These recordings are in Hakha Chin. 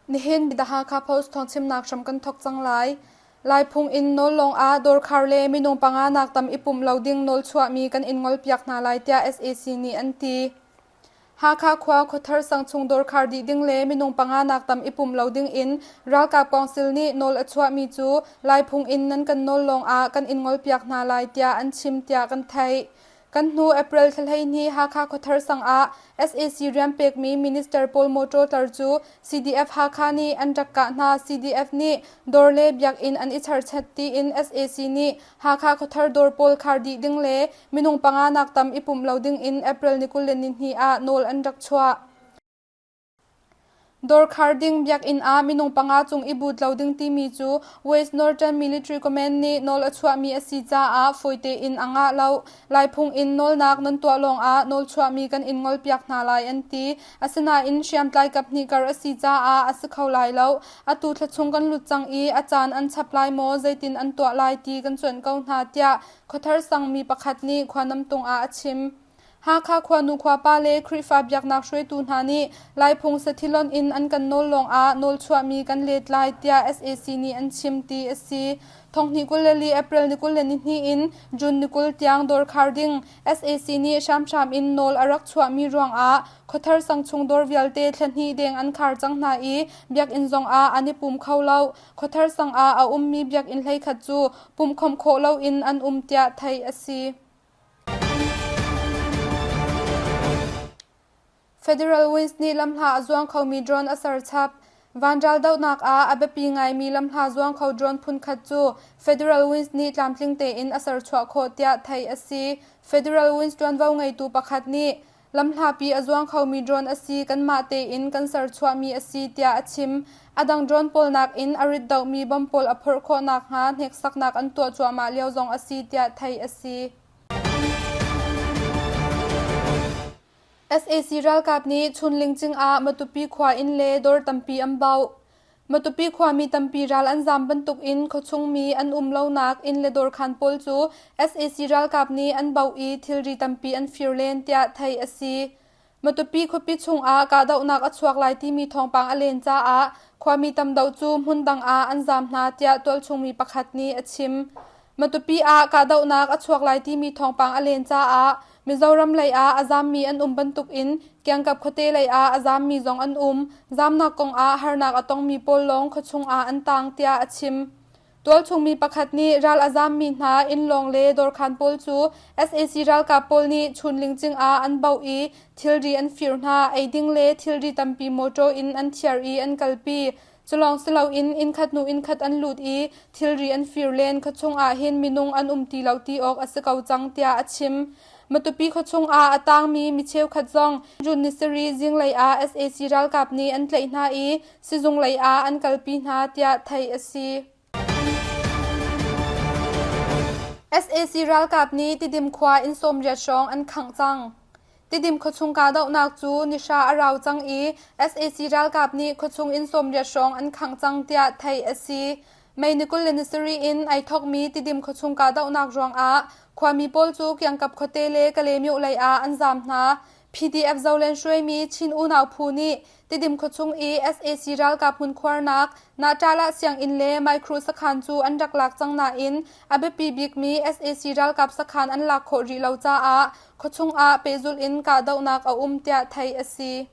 Nihin The Hakha Post thawngchimnak hram kan thawk cang lai. Laiphung in nawl lawng ah dawrkhar le minung panga nak tam i pumh lo ding nawl chuahmi kan in ngolpiak hna lai tiah sac nih an ti. Hakha khua Khuathar sang chung dawrkhar dih ding le minung panga nak tam i pumh lo ding in ralkap council nih nawl a chuahmi cu Laiphung in nan kan nawl lawng ah kan in ngolpiak hna lai tiah an chim tiah kan theih. Kan hnu April thla 12 Hakha Khuathar sang ah sac rian pekmi minister pawl motor tlar cu CDF Hakha nih an rak kah hna. CDF nih dawr le biakinn an i cherchet tiin sac nih Hakha Khuathar dawr pawl khar dih ding le minung panga nak tam i pumh lo ding in April ni 22 ah nawl an rak chuah. Dawr khar ding biakinn ah minung panga cung i but lo ding timi cu West Northern Military Command nih nawl a chuahmi a si caah fawi tein a ngah lo. Laiphung in nawlnak nan tuah lawngah nawl chuahmi kan in ngolpiak hna lai an ti. Asinain hriamtlai kaphnih kar a si caah a si kho lai lo. Atu thla chung kan lut cang i a caan an chap lai maw zeitin an tuah lai ti kan cuanh ko hna tiah Khuathar sangmi pakhat nih khua namtung ah a chim. Hakha khuanu khuapa le Khrihfa biaknak hruaitu hna nih Laiphung sathi-lonh in an kan nawl lawngah nawl chuahmi kan let lai tiah sac nih an chim ti a si. Thonghnih 24 April ni 22 in June ni 20 tiang dawr khar ding sac nih hramhram in nawl a rak chuahmi ruangah Khuathar sang chung dawr vialte thla hnih deng an khar cang hna i biakinn zongah an i pum kho lo. Khuathar sang ah a ummi biakinn hleikhat cu pumhkhawmh khawh loin an um tiah theih a si. Federal Winds nih lamhla a zuang khomi drone a ser chap. Vanral dohnak ah a biapi ngaimi lamhla zuang kho drone phunkhat cu Federal Winds nih tlamtling tein a serchuah khawh tiah theih a si. Federal Winds ṭuanvo ngeitu pakhat nih lamhlapi a zuang khomi drone a si kanmah tein kan serchuahmi a si tiah a chim. A dang drone pawl nakin a rit deuhmi bomb pawl a phorh khawh nakhnga hneksaknak an tuah cuahmah lio zong a si tiah theih a si. Sac ralkap nih chunlingcing ah Matupi khua inn le dawr tampi an bauh. Matupi khuami tampi ral an zaam bantukin khuachung mi an um lonak inn le dawrkhan pawl cu sac ralkap nih an bauh i thilri tampi an fir len tiah theih a si. Matupi khuapi chungah kahdohnak a chuak lai timi thawngpang a len caah khuami tam deuh cu hmundang ah an zaam hna tiah tualchung mi pakhat nih a chim. Matupi ah kahdohnak a chuak lai timi thawngpang a len caah Mizoram lei ah a zaammi an um bantukin kiangkap khuate lei ah a zaammi zong an um. Zaamnak kong ah harnak a tongmi pawl lawng khuachung ah an taang tiah a chim. Tualchung mi pakhat nih ral a zaammi hna innlawng le dawrkhan pawl cu sac ralkap pawl nih chunlingcing ah an bauh i thilri an fir hna, eiding le thilri tampi mawṭaw in an thiar i an kalpi. Culawng si loin innkhat hnu innkhat an lut i thilri an fir len khuachung ah hin minung an um ti lo ti awk a si ko cang tiah a chim. Matupi khuachung ah a tangmi mi cheukhat zong June ni sarih zinglei ah sac ralkap nih an tlaih hna i sizung lei ah an kalpi hna tiah theih a si. Sac ralkap nih Tidim khua inn 80 hrawng an khangh cang. Tidim khuachung kahdohnak cu nihra a rau cang i sac ralkap nih khuachung inn 80 hrawng an khangh cang tiah theih a si. May ni 27 in ai thawkmi Tidim khuachung kahdohnak ruangah khuami pawl cu kiangkap khuate le Kalaymyo lei ah an zaam hna. PDF Zolen hruaimi Chin unau phu nih Tidim khuachung i sac ralkap hmunkhuarnak Nahṭalah sianginn le micro sakhan cu an rak lak cang nain a biapi bikmi sac ralkap sakhan an lak khawh rih lo caah khuachung ah pehzulh in kahdohnak a um tiah theih a si.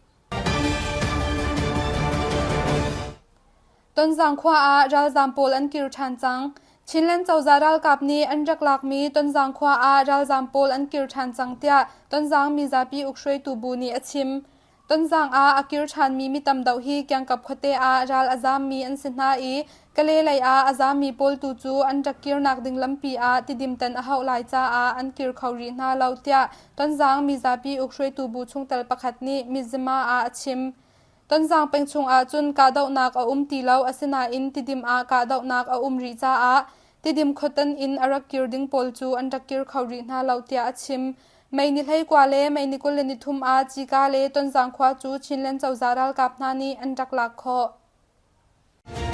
Tonzang khua ah ralzaam pawl an kir ṭhan cang. Chinland cozah ralkap nih an rak lakmi Tonzang khua ah ralzaam pawl an kir ṭhan cang tiah Tonzang mizapi ukhruaitu bu nih a chim. Tonzang ah a kir ṭhanmi mi tam deuh hi kiangkap khuate ah ral a zaammi an si hna i Kale lei ah a zaammi pawl tu cu an rak kirnak ding lampi ah tidim tan a hauh lai caah an kir kho rih hna lo tiah Tonzang mizapi ukhruaitu bu chungtel pakhat nih Mizzima ah a chim. Tonzang peng chung ahcun kahdohnak a um ti lo asinain Tidim ah kahdohnak a um rih caah Tidim khuatan in a rak kir ding pawl cu an rak kir kho rih hna lo tiah a chim. Mei ni 19 le Mei ni 23 ah Cika le Tonzang khua cu Chinland cozah ralkap hna nih an rak lak khawh.